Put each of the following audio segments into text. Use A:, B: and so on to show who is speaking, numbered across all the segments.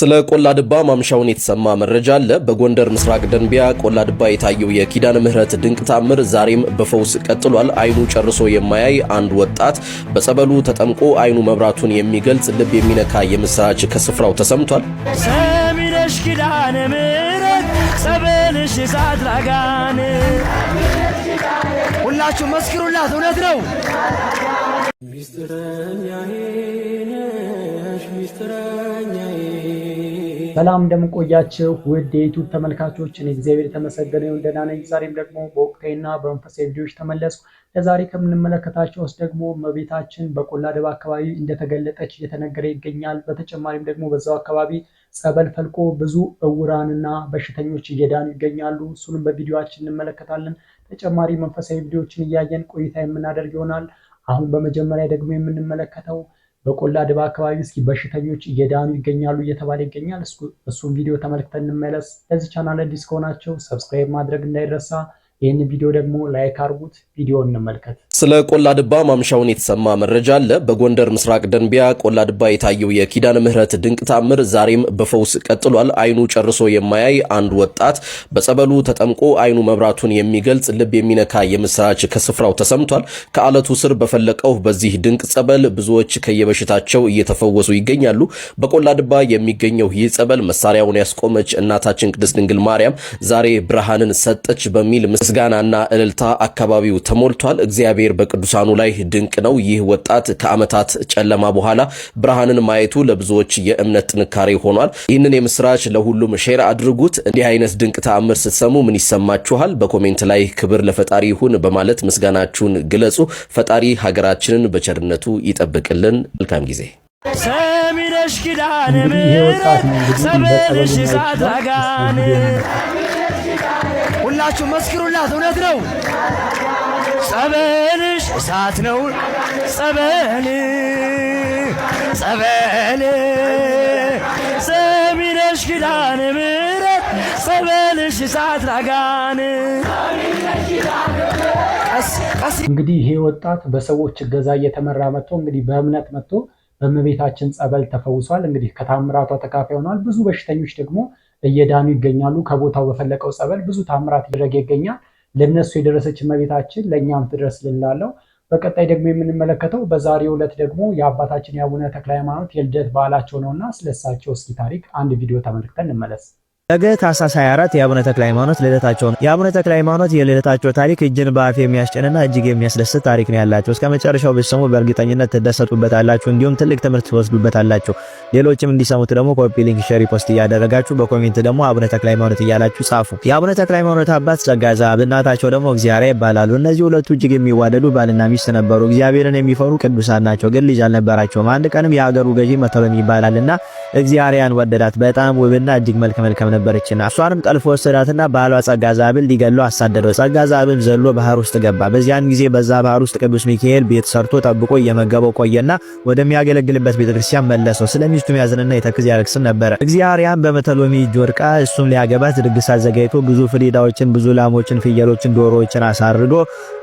A: ስለ ቆላድባ ማምሻውን የተሰማ መረጃ አለ። በጎንደር ምስራቅ ደንቢያ ቆላድባ የታየው የኪዳነ ምሕረት ድንቅ ታምር ዛሬም በፈውስ ቀጥሏል። አይኑ ጨርሶ የማያይ አንድ ወጣት በጸበሉ ተጠምቆ አይኑ መብራቱን የሚገልጽ ልብ የሚነካ የምስራች ከስፍራው ተሰምቷል።
B: ሰሚነሽ ኪዳነ ምሕረት ጸበልሽ እሳት ላጋን ሁላችሁ መስክሩላት፣ እውነት ነው።
C: ሚስጥረኛዬ ነሽ ሚስጥረኛዬ።
D: ሰላም እንደምን ቆያችሁ ውድ የዩቲዩብ ተመልካቾች፣ እኔ እግዚአብሔር የተመሰገነ ይሁን ደህና ነኝ። ዛሬም ደግሞ በወቅታዊና በመንፈሳዊ ቪዲዮዎች ተመለስኩ። ለዛሬ ከምንመለከታቸው ውስጥ ደግሞ እመቤታችን በቆላ ድባ አካባቢ እንደተገለጠች እየተነገረ ይገኛል። በተጨማሪም ደግሞ በዛው አካባቢ ጸበል ፈልቆ ብዙ እውራንና በሽተኞች እየዳኑ ይገኛሉ። እሱንም በቪዲዮችን እንመለከታለን። ተጨማሪ መንፈሳዊ ቪዲዮዎችን እያየን ቆይታ የምናደርግ ይሆናል። አሁን በመጀመሪያ ደግሞ የምንመለከተው በቆላ ድባ አካባቢ እስኪ በሽተኞች እየዳኑ ይገኛሉ እየተባለ ይገኛል። እሱን ቪዲዮ ተመልክተን እንመለስ። ለዚህ ቻናል አዲስ ከሆናችሁ subscribe ማድረግ እንዳይረሳ፣ ይህን ቪዲዮ ደግሞ like አድርጉት። ቪዲዮ እንመልከት።
A: ስለ ቆላድባ ማምሻውን የተሰማ መረጃ አለ። በጎንደር ምስራቅ ደንቢያ ቆላድባ የታየው የኪዳነ ምሕረት ድንቅ ታምር ዛሬም በፈውስ ቀጥሏል። አይኑ ጨርሶ የማያይ አንድ ወጣት በጸበሉ ተጠምቆ አይኑ መብራቱን የሚገልጽ ልብ የሚነካ የምስራች ከስፍራው ተሰምቷል። ከአለቱ ስር በፈለቀው በዚህ ድንቅ ጸበል ብዙዎች ከየበሽታቸው እየተፈወሱ ይገኛሉ። በቆላድባ የሚገኘው ይህ ጸበል መሳሪያውን ያስቆመች እናታችን ቅድስት ድንግል ማርያም ዛሬ ብርሃንን ሰጠች በሚል ምስጋናና እልልታ አካባቢው ተሞልቷል። እግዚአብሔር በቅዱሳኑ ላይ ድንቅ ነው። ይህ ወጣት ከዓመታት ጨለማ በኋላ ብርሃንን ማየቱ ለብዙዎች የእምነት ጥንካሬ ሆኗል። ይህንን የምስራች ለሁሉም share አድርጉት። እንዲህ አይነት ድንቅ ተአምር ስትሰሙ ምን ይሰማችኋል? በ comment ላይ ክብር ለፈጣሪ ይሁን በማለት ምስጋናችሁን ግለጹ። ፈጣሪ ሀገራችንን በቸርነቱ ይጠብቅልን። መልካም ጊዜ።
B: ሰሚነሽ ኪዳነ
D: እንግዲህ ይሄ ወጣት
B: ምሕረት
D: ነው እንግዲህ
B: ጸበልሽ
D: በጸበሉ
B: እሳት ላጋን ሁላችሁ መስክሩላት፣ እውነት ነው። ጸበልሽ እሳት ነው። ጸበል ጸበል ሰሚነሽ ኪዳነ ምሕረት ጸበልሽ እሳት ላጋን ቀስ
D: እንግዲህ ይሄ ወጣት በሰዎች እገዛ እየተመራ መጥቶ እንግዲህ በእምነት መጥቶ በእመቤታችን ጸበል ተፈውሷል። እንግዲህ ከታምራቷ ተካፋይ ሆኗል። ብዙ በሽተኞች ደግሞ እየዳኑ ይገኛሉ። ከቦታው በፈለቀው ጸበል ብዙ ታምራት እየተደረገ ይገኛል። ለእነሱ የደረሰች እመቤታችን ለእኛም ትድረስ ልላለው። በቀጣይ ደግሞ የምንመለከተው በዛሬው ዕለት ደግሞ የአባታችን የአቡነ ተክለ ሃይማኖት የልደት በዓላቸው ነውና ስለሳቸው እስኪ ታሪክ አንድ ቪዲዮ ተመልክተን እንመለስ።
E: ነገ ታኅሳስ 24 የአቡነ ተክለ ሃይማኖት ልደታቸው ነው። የአቡነ ተክለ ሃይማኖት የልደታቸው ታሪክ እጅን በአፍ የሚያስጭንና እጅግ የሚያስደስት ታሪክ ነው ያላቸው። እስከ መጨረሻው ብትሰሙ በእርግጠኝነት ትደሰቱበታላችሁ፣ እንዲሁም ትልቅ ትምህርት ትወስዱበታላችሁ። ሌሎችም እንዲሰሙት ደግሞ copy link፣ share፣ post እያደረጋችሁ በ comment ደግሞ አቡነ ተክለ ሃይማኖት እያላችሁ ጻፉ። የአቡነ ተክለ ሃይማኖት አባት ጸጋ ዘአብ፣ እናታቸው ደግሞ እግዚአብሔር ይባላሉ። እነዚህ ሁለቱ እጅግ የሚዋደዱ ባልና ሚስት ነበሩ። እግዚአብሔርን የሚፈሩ ቅዱሳን ናቸው፣ ግን ልጅ አልነበራቸውም። አንድ ቀንም የሀገሩ ገዢ መተሎሚ ይባላልና እግዚአብሔርን ወደዳት። በጣም ውብና እጅግ መልከ መልካም ነበረችና እሷንም ጠልፎ ወሰዳትና ባሏ ጸጋ ዘአብን ሊገለው አሳደደው። ጸጋ ዘአብም ዘሎ ባህር ውስጥ ገባ። በዚያን ጊዜ በዛ ባህር ውስጥ ቅዱስ ሚካኤል ቤት ሰርቶ ጠብቆ እየመገበው ቆየና ወደሚያገለግልበት ቤተክርስቲያን መለሰው። ስለሚስቱም ያዝንና የተክዝ ያለቅስም ነበረ። እግዚአብሔርም በመተሎሚ እጅ ወድቃ እሱም ሊያገባት ድግስ አዘጋጅቶ ብዙ ፍሪዳዎችን፣ ብዙ ላሞችን፣ ፍየሎችን፣ ዶሮዎችን አሳርዶ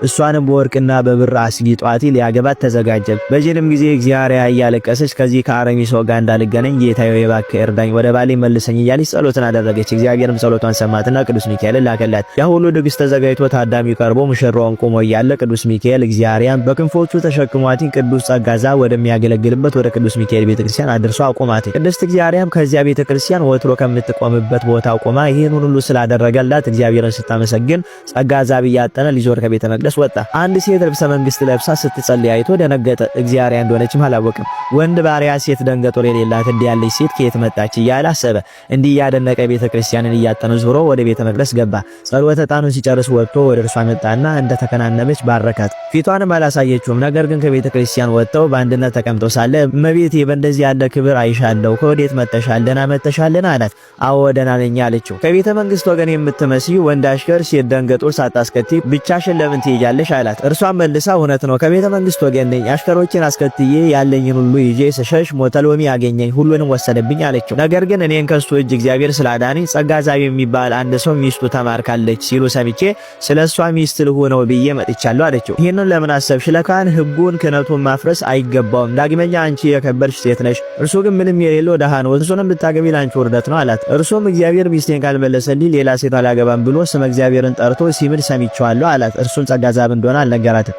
E: እሷንም በወርቅና በብር አስጊጧት ሊያገባት ተዘጋጀ። በዚህንም ጊዜ እግዚአብሔር እያለቀሰች ከዚህ ከአረሚ ሰው ጋር እንዳልገናኝ ጌታዬ እባክህ እርዳኝ፣ ወደ ባሌ መልሰኝ እያለች ጸሎትን አደረገች። እግዚአብሔርም ጸሎቷን ሰማትና ቅዱስ ሚካኤልን ላከላት። ያ ሁሉ ድግስ ተዘጋጅቶ ታዳሚ ቀርቦ ሙሽራውን ቆሞ እያለ ቅዱስ ሚካኤል እግዚአብሔርን በክንፎቹ ተሸክሟት ቅዱስ ጸጋ ዘአብ ወደሚያገለግልበት ወደ ቅዱስ ሚካኤል ቤተክርስቲያን አድርሶ አቆማት። ቅድስት እግዚአብሔርም ከዚያ ቤተክርስቲያን ወትሮ ከምትቆምበት ቦታ ቆማ ይህን ሁሉ ስላደረገላት እግዚአብሔርን ስታመሰግን ጸጋ ዘአብ እያጠነ ሊዞር ከቤተ መቅደስ ወጣ። አንድ ሴት ልብሰ መንግስት ለብሳ ስትጸልይ አይቶ ደነገጠ። እግዚአብሔር እንደሆነችም አላወቅም። ወንድ ባሪያ ሴት ደንገጦር የሌላት እንዲህ ያለች ሴት ከየት መጣች እያለ አሰበ። እንዲህ እያደነቀ ቤተክርስቲያንን እያጠነ ዞሮ ወደ ቤተ መቅደስ ገባ። ጸሎተ ዕጣኑን ሲጨርስ ወጥቶ ወደ እርሷ መጣና እንደተከናነበች ባረካት። ፊቷንም አላሳየችውም። ነገር ግን ከቤተ ክርስቲያን ወጥተው በአንድነት ተቀምጠው ሳለ እመቤቴ በእንደዚህ ያለ ክብር አይሻለሁ፣ ከወዴት መጥተሻል? ደህና መጥተሻልን? አላት። አዎ ደህና ነኝ አለችው። ከቤተ መንግስት ወገን የምትመስዪ ወንድ አሽከር ሴት ደንገጡር ሳታስከትይ ብቻሽን ለምን ትሄጃለሽ? አላት። እርሷም መልሳ እውነት ነው ከቤተ መንግስት ወገን ነኝ፣ አሽከሮችን አስከትዬ ያለኝን ሁሉ ይዤ ስሸሽ ሞተሎሚ አገኘኝ፣ ሁሉንም ወሰደብኝ አለችው። ነገር ግን እኔን ከሱ እጅ እግዚአብሔር ስላዳነኝ ጸጋ ዛብ የሚባል አንድ ሰው ሚስቱ ተማርካለች ሲሉ ሰምቼ ስለ እሷ ሚስት ልሁነው ብዬ መጥቻለሁ አለችው። ይህንን ለምን አሰብሽ? ለካህን ሕጉን ክህነቱን ማፍረስ አይገባውም። ዳግመኛ አንቺ የከበርሽ ሴት ነሽ፣ እርሱ ግን ምንም የሌለው ደሃ ነው። እርሱንም ብታገቢ ላንቺ ውርደት ነው አላት። እርሱም እግዚአብሔር ሚስቴን ካልመለሰልኝ ሌላ ሴት አላገባም ብሎ ስመ እግዚአብሔርን ጠርቶ ሲምል ሰምቼዋለሁ አላት። እርሱም ጸጋ ዛብ እንደሆነ አልነገራትም፣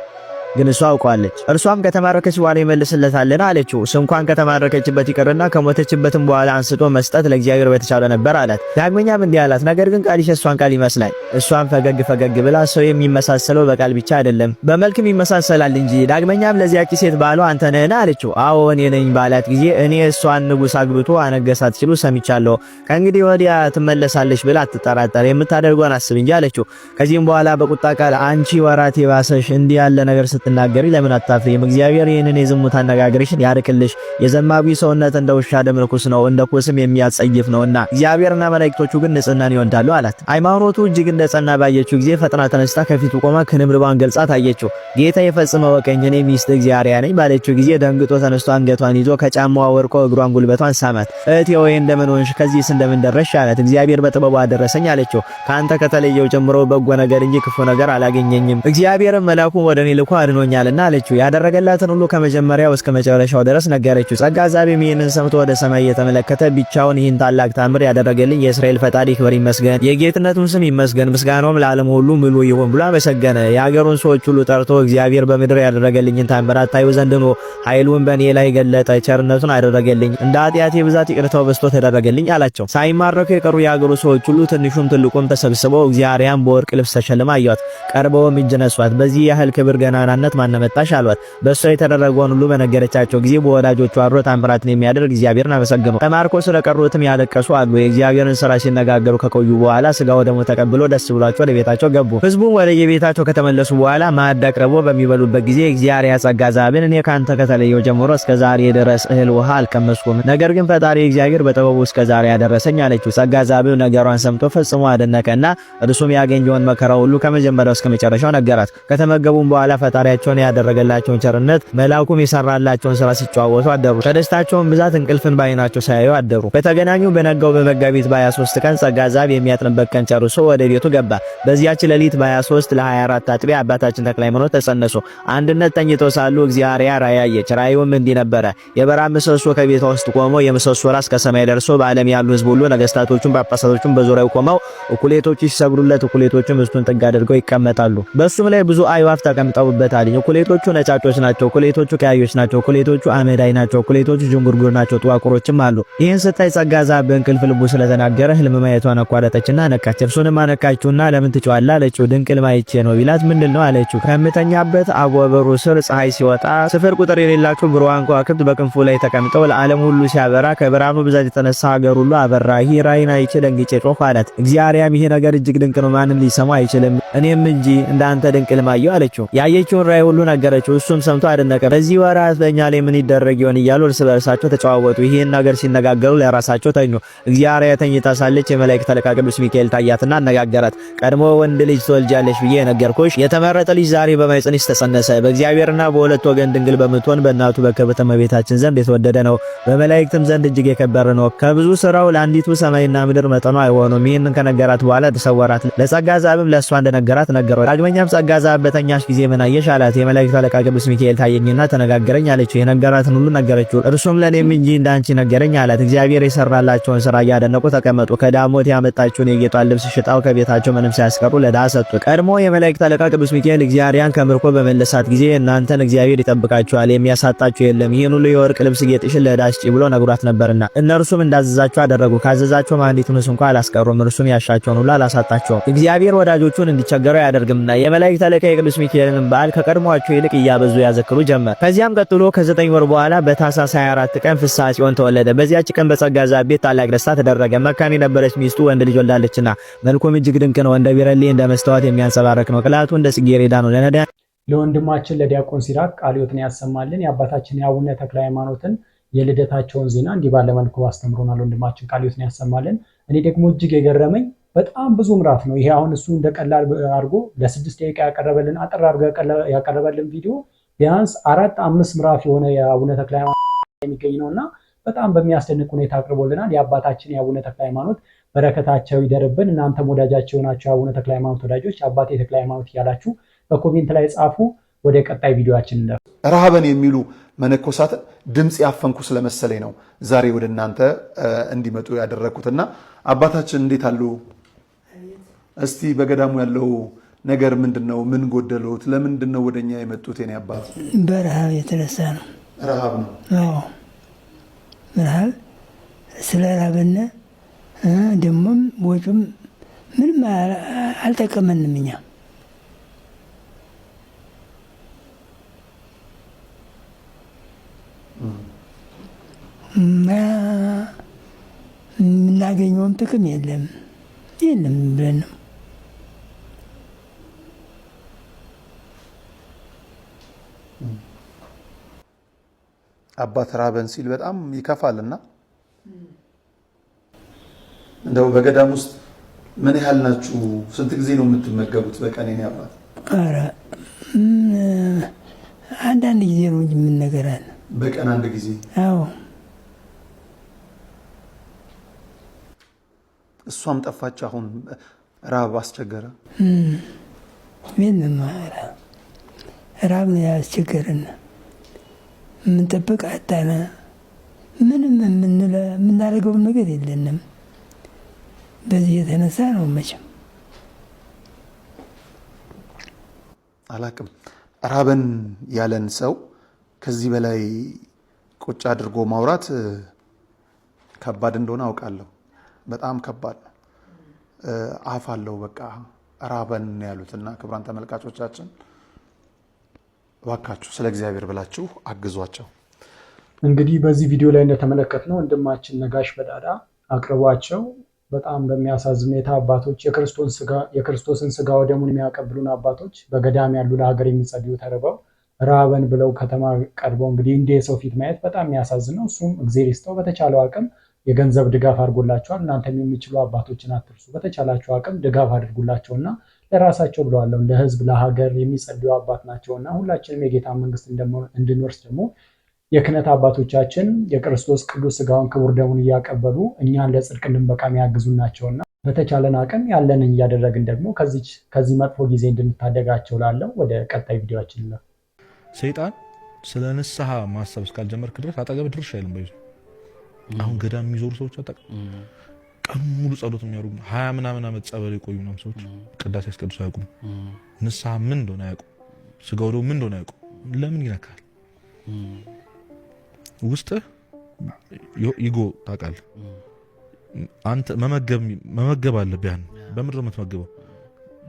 E: ግን እሷ አውቀዋለች። እርሷም ከተማረከች በኋላ ይመልስለታልን አለችው። ስንኳን ከተማረከችበት ይቅርና ከሞተችበትም በኋላ አንስቶ መስጠት ለእግዚአብሔር በተቻለ ነበር አላት። ዳግመኛም እንዲህ አላት፣ ነገር ግን ቃልሽ የእሷን ቃል ይመስላል። እሷም ፈገግ ፈገግ ብላ ሰው የሚመሳሰለው በቃል ብቻ አይደለም በመልክም ይመሳሰላል እንጂ። ዳግመኛም ለዚያች ሴት ባሏ አንተ ነህን አለችው። አዎ እኔ ነኝ ባላት ጊዜ እኔ እሷን ንጉሥ አግብቶ አነገሳት ሲሉ ሰምቻለሁ። ከእንግዲህ ወዲያ ትመለሳለች ብላ አትጠራጠር፣ የምታደርገውን አስብ እንጂ አለችው። ከዚህም በኋላ በቁጣ ቃል አንቺ ወራት የባሰሽ እንዲህ ያለ ነገር ስትናገሪ ለምን አታፍሪም? እግዚአብሔር ይህንን የዝሙት አነጋገርሽን ያርቅልሽ። የዘማዊ ሰውነት እንደ ውሻ ደም ርኩስ ነው፣ እንደ ኩስም የሚያጸይፍ ነውና እግዚአብሔርና መላእክቶቹ ግን ንጽህናን ይወዳሉ አላት። ሃይማኖቱ እጅግ እንደጸና ባየችው ጊዜ ፈጥና ተነስታ ከፊቱ ቆማ ክንብንቧን ገልጻ ታየችው። ጌታ የፈጽመ ወቀኝ እኔ ሚስት እግዚአብሔር ነኝ ባለችው ጊዜ ደንግጦ ተነስቶ አንገቷን ይዞ ከጫማዋ ወርቆ እግሯን ጉልበቷን ሳማት። እህቴ ወይ እንደምን ሆንሽ? ከዚህስ እንደምን ደረስሽ? አላት። እግዚአብሔር በጥበቡ አደረሰኝ አለችው። ከአንተ ከተለየው ጀምሮ በጎ ነገር እንጂ ክፉ ነገር አላገኘኝም። እግዚአብሔርም መልአኩን ወደ እኔ ልኮ አድኖኛልና አለችው። ያደረገላትን ሁሉ ከመጀመሪያው እስከ መጨረሻው ድረስ ነገረችው። ጸጋ ዛቤም ይህንን ሰምቶ ወደ ሰማይ እየተመለከተ ብቻውን ይህን ታላቅ ታምር ያደረገልኝ የእስራኤል ፈጣሪ ክብር ይመስገን፣ የጌትነቱን ስም ይመስገን፣ ምስጋናውም ለዓለም ሁሉ ምሉ ይሁን ብሎ አመሰገነ። የአገሩን ሰዎች ሁሉ ጠርቶ እግዚአብሔር በምድር ያደረገልኝን ታምራት ታዩ ዘንድ ነው። ኃይሉን በእኔ ላይ ገለጠ፣ ቸርነቱን አደረገልኝ፣ እንደ ኃጢአቴ ብዛት ይቅርታው በዝቶ ተደረገልኝ አላቸው። ሳይማረኩ የቀሩ የአገሩ ሰዎች ሁሉ ትንሹም ትልቁም ተሰብስበው እግዚአብሔርን በወርቅ ልብስ ተሸልማ አዩአት። ቀርበውም እጅ ነሷት። በዚህ ያህል ክብር ገናናነት ማን መጣሽ አሏት። በእሷ የተደረገውን ሁሉ በነገረቻቸው ጊዜ በወዳጆቹ አድሮ ታምራትን የሚያደርግ እግዚአብሔርን አመሰገኑ። ተማርኮ ስለቀሩትም ያለቀሱ አሉ። የእግዚአብሔርን ስራ ሲነጋገሩ ከቆዩ በኋላ ስጋ ወደሙ ተቀብሎ ደስ ብሏቸው ወደ ቤታቸው ገቡ። ህዝቡም ወደ የቤታቸው ከተመለሱ በኋላ ማዕድ አቅርቦ በሚበሉበት ጊዜ እግዚአብሔር ያጸጋ ዛብን እኔ ካንተ ከተለየው ጀምሮ እስከ ዛሬ ድረስ እህል ውሃ አልቀመስኩም፣ ነገር ግን ፈጣሪ እግዚአብሔር በጥበቡ እስከ ዛሬ ያደረሰኝ አለችው። ጸጋ ዛብን ነገሯን ሰምቶ ፈጽሞ አደነቀና እርሱም ያገኘውን መከራ ሁሉ ከመጀመሪያው እስከ መጨረሻው ነገራት። ከተመገቡም በኋላ ፈጣሪያቸውን ያደረገላቸውን ቸርነት መልአኩም የሰራላቸውን ስራ ሲጨዋወቱ አደሩ። ከደስታቸውን ብዛት እንቅልፍን ባይናቸው ሳያዩ አደሩ። በተገናኙ በነጋው በመጋቢት በ23 ቀን ጸጋ ዛብ የሚያጥንበት ቀን ጨርሶ ወደ ቤቱ ገባ። በዚያች ሌሊት በ23 ለ24 አጥቢያ አባታችን ተክለ ሃይማኖት ተጸነሱ። አንድነት ተኝተው ሳሉ እግዚአብሔር ራእይ አየች። ራእዩም እንዲህ ነበረ። የበራ ምሰሶ ከቤቷ ውስጥ ቆሞ የምሰሶ ራስ ከሰማይ ደርሶ በዓለም ያሉ ሕዝብ ሁሉ ነገስታቶቹን፣ ጳጳሳቶቹን በዙሪያው ቆመው እኩሌቶቹ ሲሰግዱለት፣ እኩሌቶቹም እሱን ጥግ አድርገው ይቀመጣሉ። በሱም ላይ ብዙ አዕዋፍ ተቀምጠውበታል። እኩሌቶቹ ነጫጮች ናቸው፣ እኩሌቶቹ ቀያዮች ናቸው፣ እኩሌቶቹ አመዳይ ናቸው፣ እኩሌቶቹ ዥንጉርጉር ናቸው፣ ጥቋቁሮችም አሉ። ይህን ስታይ ጸጋ ዛብ በእንቅልፍ ልቡ ስለተናገረ ህልም ማየቷን አቋረጠችና ነቃች። እርሱንም አነቃችውና ለምን ትጮኻለህ አለችው። ድንቅ ህልም አይቼ ነው ቢላት ምንድን ነው አለችው። ከምተኛበት አጎበሩ ስር ፀሐይ ሲወጣ ስፍር ቁጥር የሌላቸው ብሩሃን ከዋክብት በክንፉ ላይ ተቀምጠው ለዓለም ሁሉ ሲያበራ ከብርሃኑ ብዛት የተነሳ ሀገር ሁሉ አበራ። ይህ ራእይን አይቼ ደንግጬ ጮኽኩ አላት። እግዚአብሔርም ይሄ ነገር እጅግ ድንቅ ነው፣ ማንም ሊሰማው አይችልም፣ እኔም እንጂ እንዳንተ ድንቅ ህልም አየሁ አለችው። ያየችውን ራእይ ሁሉ ነገረችው። እሱም ሰምቶ አደነቀ። በዚህ ወራት በእኛ ላይ ምን ይደረግ ይሆን እያሉ እርስ በርሳቸው ተጨዋወቱ። ይህን ነገር ሲነጋገሩ ለራሳቸው ተኙ። እግዚአብሔር ተኝታ ሳለች የመላእክት አለቃ ቅዱስ ሚካኤል ታያትና አነጋገራት። ቀድሞ ወንድ ልጅ ትወልጃለሽ ብዬ የነገርኩሽ የተመረጠ ልጅ ዛሬ በማኅፀንሽ ተጸነሰ። በእግዚአብሔርና በሁለት ወገን ድንግል በምትሆን በእናቱ በክብርት እመቤታችን ዘንድ የተወደደ ነው፣ በመላእክትም ዘንድ እጅግ የከበረ ነው። ከብዙ ስራው ለአንዲቱ ሰማይና ምድር መጠኑ አይሆኑም። ይህንን ከነገራት በኋላ ተሰወራት። ለጸጋ ዛብም ለእሷ እንደነገራት ነገረው። ዳግመኛም ጸጋ ዛብ በተኛሽ ጊዜ ምን አየሽ አላት። የመላእክት አለቃ ቅዱስ ሚካኤል ታየኝና ተነጋገረኝ አለችው። የነገራትን ሁሉ ነገረችው። እርሱም ለእኔም እንጂ እንዳንቺ ነገረኝ አላት። እግዚአብሔር የሰራላቸውን ስራ እያደነቁ ተቀመጡ። ከዳሞት ያመጣችውን የጌጧን ልብስ ሽጣው ከቤታቸው ምንም ሳያስቀሩ ለድሃ ሰጡ። ቀድሞ የመላእክት አለቃ ቅዱስ ሚካኤል እግዚአብሔርን ከምርኮ በመለሳት ጊዜ እናንተን እግዚአብሔር ይጠብቃችኋል፣ የሚያሳጣችሁ የለም፣ ይህን ሁሉ የወርቅ ልብስ ጌጥሽን ለድሃ ስጪ ብሎ ነግሯት ነበርና እነርሱም እንዳዘዛቸው አደረጉ። ካዘዛቸውም አንዲቱንስ እንኳ አላስቀሩም። እርሱም ያሻቸውን ሁሉ አላሳጣቸውም። እግዚአብሔር ወዳጆቹን እንዲቸገሩ አያደርግምና የመላእክት አለቃ የቅዱስ ሚካኤልን በዓል ከቀድሟቸው ይልቅ እያበዙ ያዘክሩ ጀመር። ከዚያም ቀጥሎ ከ9 ወር በኋላ በታኅሳስ 24 ቀን ፍስሐ ጽዮን ተወለደ። በዚያች ቀን በጸጋ ዛብ ቤት ታላቅ ደስታ ተደረገ። መካን የነበረች ሚስቱ ወንድ ልጅ ወልዳለችና፣ መልኩም እጅግ ድንቅ ነው። እንደ ቢረሌ እንደ መስተዋት የሚያንጸባርቅ ነው። ቅላቱ እንደ ጽጌረዳ ነው። ለነዳያን
D: ለወንድማችን ለዲያቆን ሲራክ ቃለ ሕይወትን ያሰማልን። የአባታችን የአቡነ ተክለ ሃይማኖትን የልደታቸውን ዜና እንዲህ ባለ መልኩ አስተምሮናል። ወንድማችን ቃለ ሕይወትን ያሰማልን። እኔ ደግሞ እጅግ የገረመኝ በጣም ብዙ ምዕራፍ ነው ይሄ። አሁን እሱ እንደ ቀላል አድርጎ ለ6 ደቂቃ ያቀረበልን፣ አጠር አድርጎ ያቀረበልን ቪዲዮ ቢያንስ አራት አምስት ምዕራፍ የሆነ የአቡነ ተክለ ሃይማኖት የሚገኝ ነው እና በጣም በሚያስደንቅ ሁኔታ አቅርቦልናል። የአባታችን የአቡነ ተክለ ሃይማኖት በረከታቸው ይደርብን። እናንተም ወዳጃቸው ናቸው የአቡነ ተክለ ሃይማኖት ወዳጆች አባቴ ተክለ ሃይማኖት እያላችሁ በ comment ላይ ጻፉ። ወደ ቀጣይ ቪዲዮችን እንለፍ።
F: ረሃበን የሚሉ መነኮሳትን ድምፅ ያፈንኩ ስለመሰለኝ ነው ዛሬ ወደ እናንተ እንዲመጡ ያደረግኩትና አባታችን እንዴት አሉ? እስቲ በገዳሙ ያለው ነገር ምንድን ነው? ምን ጎደሎት? ለምንድን ነው ወደኛ የመጡት? የኔ አባት
G: በረሃብ የተነሳ ነው።
F: ረሃብ ነው።
G: አዎ ረሃብ ስለ ራበነ ደግሞም ወጩም ምንም አልጠቀመንም እኛ የምናገኘውም ጥቅም የለም የለም ብለን ነው።
F: አባት ራበን ሲል በጣም ይከፋልና እንደው በገዳም ውስጥ ምን ያህል ናችሁ? ስንት ጊዜ ነው የምትመገቡት በቀን? የኔ አባት
G: ኧረ አንዳንድ ጊዜ ነው እንጂ ምን ነገር አለ።
F: በቀን አንድ ጊዜ?
G: አዎ።
F: እሷም ጠፋች። አሁን ራብ አስቸገረ።
G: ምንም ራብ ነው ያስቸገረን። የምንጠብቅ አጣነ። ምንም የምናደርገውም ነገር የለንም። በዚህ የተነሳ ነው መቼም
F: አላቅም። ራበን ያለን ሰው ከዚህ በላይ ቁጭ አድርጎ ማውራት ከባድ እንደሆነ አውቃለሁ። በጣም ከባድ ነው። አፍ አለው በቃ ራበን ያሉት እና ክቡራን ተመልካቾቻችን እባካችሁ ስለ እግዚአብሔር ብላችሁ አግዟቸው።
D: እንግዲህ በዚህ ቪዲዮ ላይ እንደተመለከትነው ወንድማችን ነጋሽ በዳዳ አቅርቧቸው በጣም በሚያሳዝን ሁኔታ አባቶች የክርስቶስን ስጋ ወደሙን የሚያቀብሉን አባቶች በገዳም ያሉ ለሀገር የሚጸልዩ ተርበው ራበን ብለው ከተማ ቀርበው እንግዲህ እንዲህ የሰው ፊት ማየት በጣም የሚያሳዝን ነው። እሱም እግዜር ይስጠው በተቻለው አቅም የገንዘብ ድጋፍ አድርጎላቸዋል። እናንተም የሚችሉ አባቶችን አትርሱ፣ በተቻላቸው አቅም ድጋፍ አድርጉላቸውና ለራሳቸው ብለዋለሁ ለህዝብ ለሀገር የሚጸልዩ አባት ናቸውና ሁላችንም የጌታ መንግስት እንድንወርስ ደግሞ የክህነት አባቶቻችን የክርስቶስ ቅዱስ ስጋውን ክቡር ደሙን እያቀበሉ እኛን ለጽድቅ እንድንበቃ የሚያግዙን ናቸውና በተቻለን አቅም ያለንን እያደረግን ደግሞ ከዚህ መጥፎ ጊዜ እንድንታደጋቸው ላለው ወደ ቀጣይ ቪዲዮችን ነው።
H: ሰይጣን ስለ ንስሐ ማሰብ እስካልጀመርክ ድረስ አጠገብ ድርሽ አይልም። በይዞ አሁን ገዳም የሚዞሩ ሰዎች አጠገብ ቀኑ ሙሉ ጸሎት የሚያደርጉ 20 ምናምን ዓመት ጸበል የቆዩ ምናምን ሰዎች ቅዳሴ ያስቀድሱ አያውቁም። ንስሐ ምን እንደሆነ አያውቁም። ስጋው ደግሞ ምን እንደሆነ አያውቁም። ለምን ይነካል? ውስጥህ ego ታውቃለህ። አንተ መመገብ አለብህ። ያን በምንድን ነው የምትመግበው?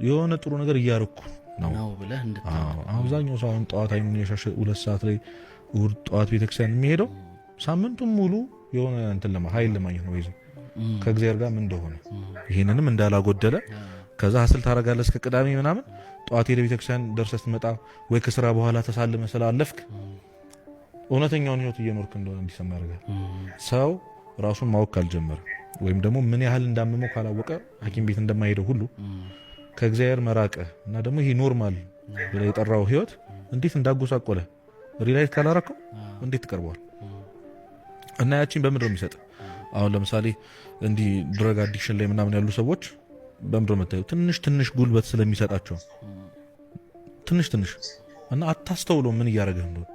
H: የሆነ ጥሩ ነገር እያረኩ ነው። አብዛኛው ሰው አሁን ጠዋት አይኑን የሻሸ 2 ሰዓት ላይ እሑድ ጠዋት ቤተክርስቲያን የሚሄደው ሳምንቱን ሙሉ የሆነ እንትን ለማ ኃይል ለማግኘት ነው። ይዞ ከእግዚአብሔር ጋር ምን እንደሆነ ይሄንንም እንዳላጎደለ ከዛ hustle ታደርጋለህ እስከ ቅዳሜ ምናምን። ጠዋት ሄደህ ቤተክርስቲያን ደርሰህ ስትመጣ ወይ ከስራ በኋላ ተሳልመህ ስላለፍክ እውነተኛውን ህይወት እየኖርክ እንደሆነ እንዲሰማ ያደርጋል። ሰው ራሱን ማወቅ ካልጀመረ ወይም ደግሞ ምን ያህል እንዳመመው ካላወቀ ሐኪም ቤት እንደማይሄደው ሁሉ ከእግዚአብሔር መራቀ እና ደግሞ ይሄ normal ብለህ የጠራው ህይወት እንዴት እንዳጎሳቆለ realize ካላረከው እንዴት ትቀርበዋል? እና ያቺን በምንድን ነው የሚሰጥ? አሁን ለምሳሌ እንዲህ drug addiction ላይ ምናምን ያሉ ሰዎች በምንድን ነው የምታየው? ትንሽ ትንሽ ጉልበት ስለሚሰጣቸው ትንሽ ትንሽ እና አታስተውሎ ምን እያደረገህ እንደሆነ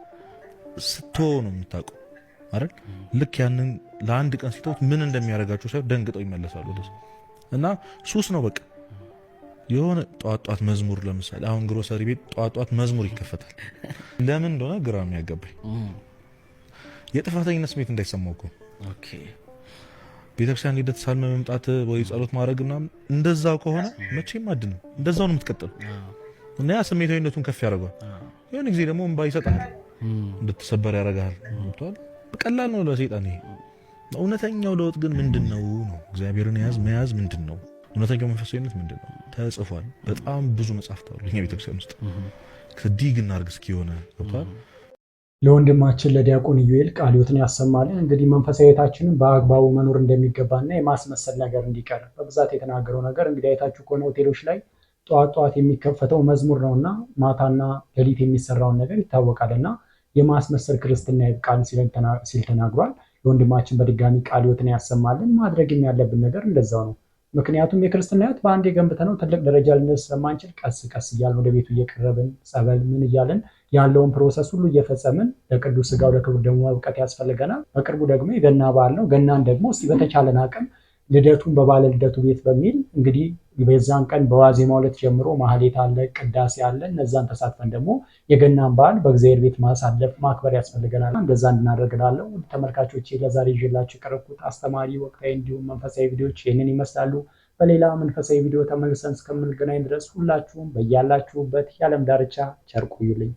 H: ስትሆ ነው የምታውቀው አይደል? ልክ ያንን ለአንድ ቀን ሲተውት ምን እንደሚያደርጋቸው ሳይሆን ደንግጠው ይመለሳሉ። እና ሱስ ነው በቃ። የሆነ ጠዋት ጠዋት መዝሙር ለምሳሌ አሁን ግሮሰሪ ቤት ጠዋት ጠዋት መዝሙር ይከፈታል። ለምን እንደሆነ ግራ የሚያገባኝ የጥፋተኝነት ስሜት እንዳይሰማው እኮ ቤተክርስቲያን ሂደት ሳልመ መምጣት ወይ ጸሎት ማድረግ ምናምን እንደዛው ከሆነ መቼም አድንም፣ እንደዛው ነው የምትቀጥለው እና ያ ስሜታዊነቱን ከፍ ያደርገዋል። የሆነ ጊዜ ደግሞ እንባ ይሰጣል፣ እንድትሰበር ያደርጋል። ገብቶሃል? ቀላል ነው ለሰይጣን ይሄ። እውነተኛው ለውጥ ግን ምንድን ነው ነው እግዚአብሔርን ያዝ መያዝ ምንድን ነው? እውነተኛው መንፈሳዊነት ምንድን ነው? ተጽፏል። በጣም ብዙ መጽሐፍት አሉ እኛ ቤተክርስቲያን ውስጥ dig እናድርግ እስኪ የሆነ ገብቶሃል?
D: ለወንድማችን ለዲያቆን ኢዩኤል ቃለ ሕይወትን ያሰማልን። እንግዲህ መንፈሳዊ ሕይወታችንን በአግባቡ መኖር እንደሚገባና የማስመሰል ነገር እንዲቀር በብዛት የተናገረው ነገር እንግዲህ አይታችሁ ከሆነ ሆቴሎች ላይ ጠዋት ጠዋት የሚከፈተው መዝሙር ነውና ማታና ሌሊት የሚሰራውን ነገር ይታወቃል እና የማስመሰል ክርስትና ይብቃን ሲል ተናግሯል። ለወንድማችን በድጋሚ ቃለ ሕይወትን ያሰማልን። ማድረግም ያለብን ነገር እንደዛው ነው። ምክንያቱም የክርስትና ሕይወት በአንዴ ገንብተነው ትልቅ ደረጃ ልንደርስ ስለማንችል ቀስ ቀስ እያልን ወደ ቤቱ እየቀረብን ጸበል ምን እያልን ያለውን process ሁሉ እየፈጸምን ለቅዱስ ስጋው ለክቡር ደሙ መብቃት ያስፈልገናል። በቅርቡ ደግሞ የገና በዓል ነው። ገናን ደግሞ እስቲ በተቻለን አቅም ልደቱን በባለ ልደቱ ቤት በሚል እንግዲህ በዛን ቀን በዋዜማው ዕለት ጀምሮ ማህሌት አለ፣ ቅዳሴ አለ። እነዛን ተሳትፈን ደግሞ የገናን በዓል በእግዚአብሔር ቤት ማሳለፍ ማክበር ያስፈልገናል። እንደዛ እንድናደርግ እላለሁ። ውድ ተመልካቾቼ ለዛሬ ይዤላችሁ የቀረብኩት አስተማሪ፣ ወቅታዊ እንዲሁም መንፈሳዊ ቪዲዮዎች ይህንን ይመስላሉ። በሌላ መንፈሳዊ ቪዲዮ ተመልሰን እስከምንገናኝ ድረስ ሁላችሁም በያላችሁበት የዓለም ዳርቻ ቸር ቆዩልኝ።